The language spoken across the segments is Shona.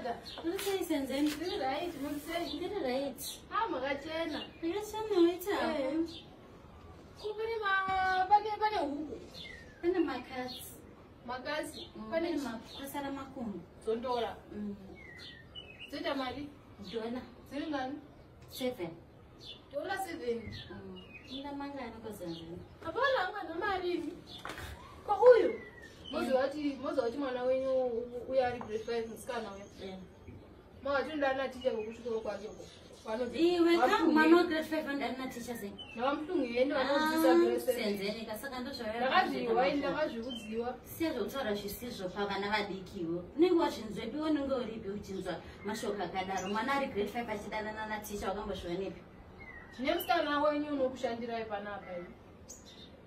Brother. Uri sei, Senzeni? Ndiri right, muri sei? Ndiri right. Ah, makachena. Ndakachena, waita. Kupiri pane huku. Pane makatsi. Makatsi. Pane pasara makumbo. Dzondora. Dzoita mari? Dhola. Dziri ngani? 7. Dhola 7. Ina mangani kwaSenzeni? Hapana angana mari. Ko uyu? Moziva kuti mwana wenyu uyo ari grade 5, musikana uyo. Makati ndana ticha kuchikoro kwake uko. Iwe ka, mwana wa grade 5 andani na ticha sei? Navamuhlungeni vanodzidzisa grade 7. Senzeni ka, saka ndozvauya. Ndakazviwa ini, ndakazviudziwa. Siya zvekutaura zvisizvo pavana vadikiwo. Unenge wazvinzwepi? Unenge uripi uchinzwa mashoko akadaro? Mwana ari grade 5 achidanana naticha, wakambozvionepi? Nemusikana wenyu unokushandirai panapa ivi.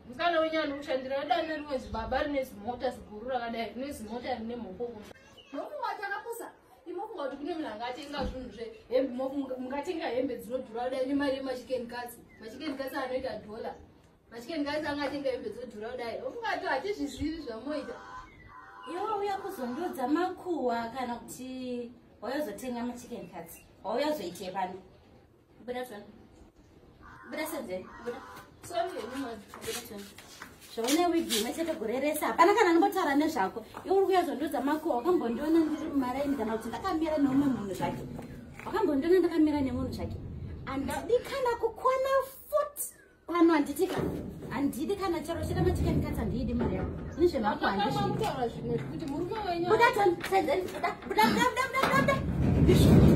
Musikana wenyu anokushandirai adana rimwe zibaba rine zimota ziguru rakadai, rine zimota rine mhoko. Mofunga takapusa. Imofunga kuti kune munhu angatenga zvinhu zvehembe, mungatenga hembe dzinodhura kudai nemari yemachicken cuts? Machicken cuts anoita dhola. Machicken cuts angatenga hembe dzinodhura kudai? Ofunga kuti hatizvizivi zvamoita? Iwe uya kuzondiudza makuhwa kana kuti wauyazotenga machicken cuts? Wauyazoitei pano? Buda tona. Buda, Senzeni, buda. Sorry henyu, madam. Buda tona. Zvaune wigi imwe chete gore rese, hapana kana nombotaura nezvako. Iwe uri kuyazondiudza makuhwa. Wakambondiona ndiri mumaraini kana kuti ndakamira neumwe munhu zvake? Wakambondiona ndakamira nemunhu zvake? Handidi kana kukwana futi pano, handiti kana, handidi kana chero chida machicken cuts, handidi mari yako nezvemakuhwa, handizvidi. Makutaura zvimwe zvekuti murume wenyu Buda tona, Senzeni, buda, buda, buda, buda, buda, buda.